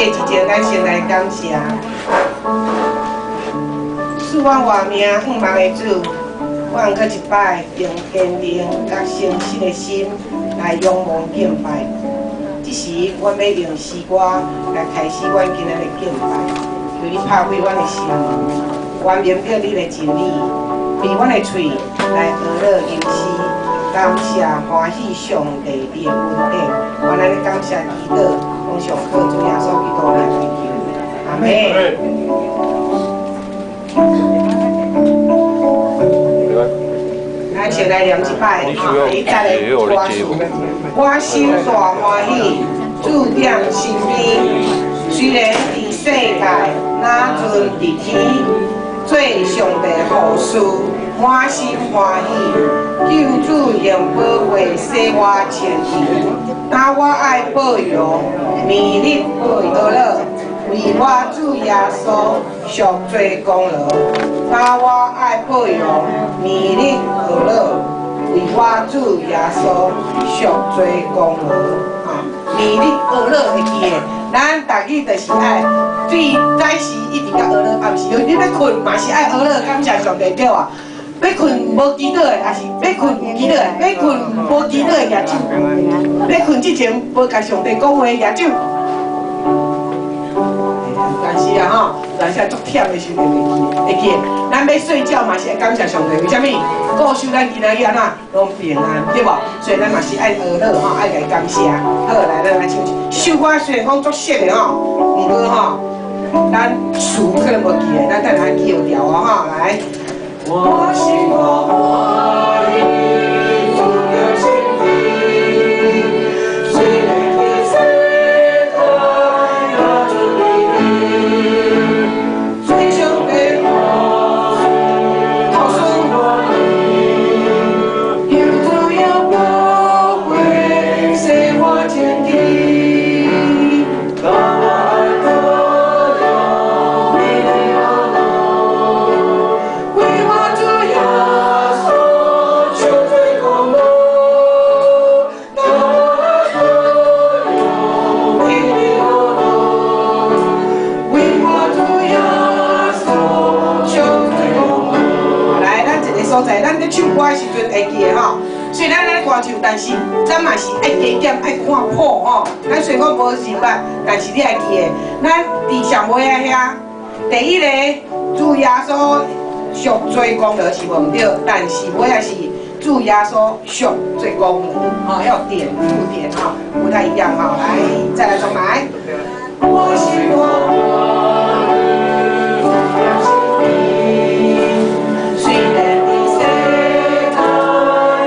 切之前，咱先來感謝。賜阮活命向望的主，阮閣一擺用堅定佮誠實的心來仰望敬拜。這時，阮欲用詩歌來開始阮今仔日的敬拜。求你拍開阮的心，圓明著你的真理，閉阮的喙來呵咾吟詩，感謝歡喜上帝你的恩典。阮按呢感謝祈禱，奉上好主耶穌基督來祈求，阿們。咱先來念一擺，第一節的歌詞。我心大歡喜，主踮身邊。雖然佇世界，若陣佇天，做上帝服侍，滿心歡喜。救主用寶血洗我清淨，那我愛報榮，暝日呵咾，為我主耶穌贖罪功勞。那我愛報榮，暝日呵咾，為我主耶穌贖罪功勞。啊，暝日呵咾會記得，咱逐日就是愛對早時一直佮呵咾，暗時你欲睏嘛是愛呵咾，感謝上帝對無？欲睏無祈禱的，抑是欲睏祈禱的，欲睏無祈禱的舉手，欲睏之前無共上帝講話舉手。但是啊吼，但是足忝的時陣會記，會記。咱欲睡覺嘛是愛感謝上帝，為啥物？顧守咱今仔日按怎攏平安，對無？所以咱嘛是愛呵咾吼，愛共伊感謝。好，來，咱來唱一首歌，雖然講足熟的吼，毋過吼，咱詞可能無記得，咱等下記有調哦吼，來。我心大歡喜，主踮身邊，雖然佇世界，若陣佇天，做上帝服侍，求主用寶血洗我清淨，當我愛報榮，暝日呵咾，為我主耶穌贖罪功勞，當我愛報榮，暝日呵咾，為我主耶穌贖罪功勞。來，咱一个所在，咱咧唱歌的時陣會記得吼。雖然咱咧歌唱，但是咱嘛是愛加減愛看譜吼。咱雖然講無字捌，但是你愛記得，咱佇上尾仔遐，第一个主耶穌贖罪功勞是無毋對，但是尾仔是主耶穌贖罪功勞，吼，要點附點吼，不太一樣吼。來，再來重來。我心大歡喜，主踮身邊，雖然佇世界，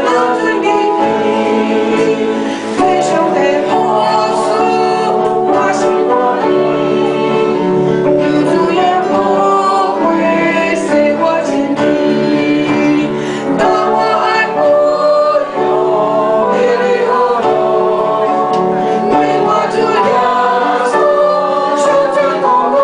若陣佇天，做上帝服侍，滿心歡喜。求主用寶血洗我清淨，當我愛報榮，暝日呵咾，為我主耶穌贖罪功勞。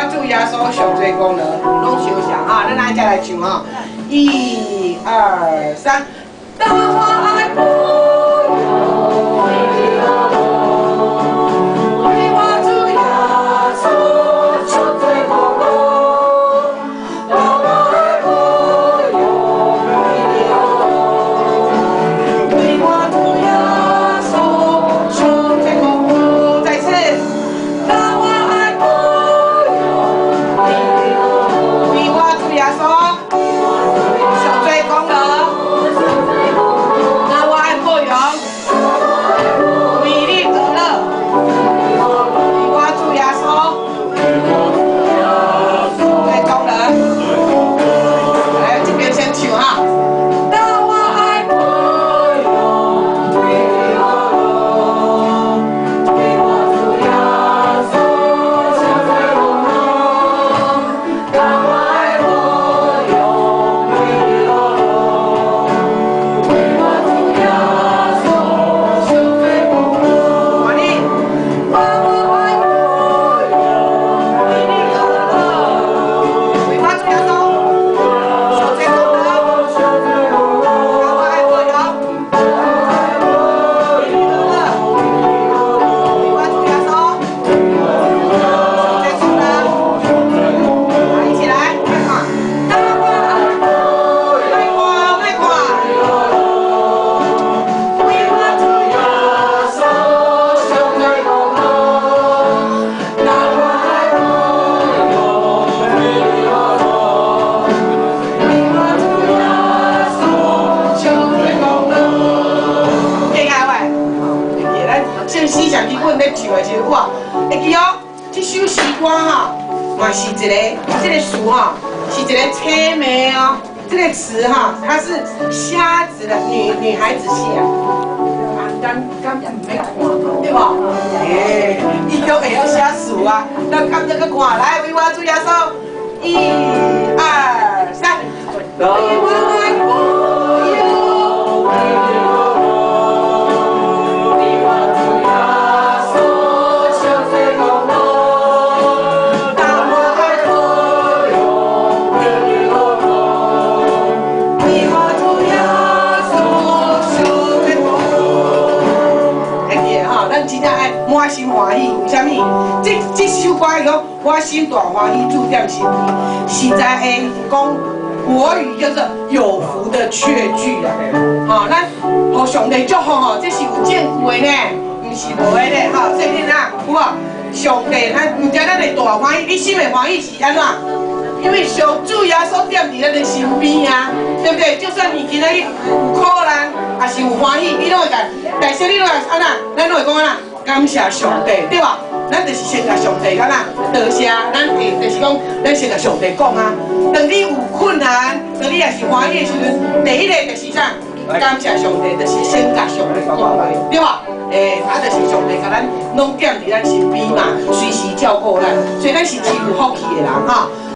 主耶穌上濟功勞，攏相像哈，咱來一齊來唱吼，一二三，當我愛保養，為我主耶穌上濟功勞，當我愛保養，為我主耶穌上濟功勞，再次，當我愛保養，為我主耶穌上濟功勞，那我愛保養，為你而樂，為我主耶穌上濟功勞。來，這邊先唱哈。當我愛保養，為我主耶穌上濟功勞，當我愛保養，為我主耶穌上濟功勞。換你，當我愛保養，為你而樂，為我主耶穌上濟功勞，當我愛保養，為你而樂，為我主耶穌上濟功勞。來，一起來，看看。當我愛保養，莫看，莫看。為我主耶穌上濟功勞，當我愛保養，為我主耶穌上濟功勞。記下喂，會記咱唱詩上基本咧唱的時候，哇，會記哦。這首詩歌哈，嘛是一個，這個詞哈，是一個凄美哦。這個詞哈，它是瞎子的女孩子寫。啊，敢敢毋免看，對無？欸，伊都會曉寫詞啊，咱敢這個看，來，為我主耶穌，一二三，為我愛保養，為我主耶穌上濟功勞，當我愛保養，為我主耶穌上濟功勞。會記得吼，咱真正愛滿心歡喜，為啥物？這首歌伊講，我心大歡喜，主踮身邊，實在會講國語叫做有福的確據啊！吼，咱予上帝祝福吼，這是有證據的呢，毋是無的咧，吼。所以你若有無？上帝，咱毋知咱會大歡喜，你心會歡喜是按怎？因為上主耶穌踮佇咱的身邊啊，對不對？就算你今仔日有苦難，抑是有歡喜，你攏會共，但是你攏會按怎？咱攏會講按怎？感謝上帝，對無？咱就是先共上帝按怎？多謝，咱會就是講，咱先共上帝講啊。當你有困難，當你也是歡喜的時陣，第一個就是啥？感謝上帝，就是先共上帝講話，對無？欸，啊，就是上帝共咱攏踮佇咱身邊嘛，隨時照顧咱，所以咱是真有福氣的人哈。